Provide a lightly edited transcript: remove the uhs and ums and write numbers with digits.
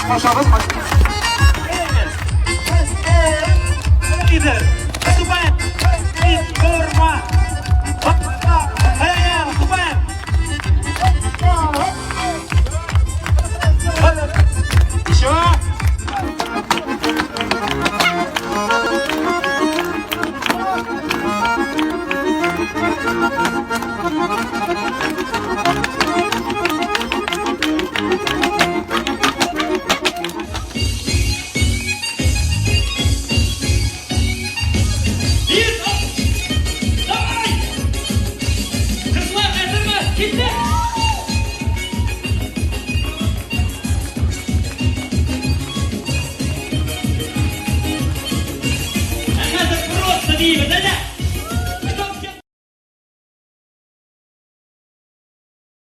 Кушабыз. Лидер, выступаем! Форма! Выступаем! Еще. Bir, hop! Давай! Кызлар, әзерме? Киттек! Ә хәзер просто биибез, әйдә!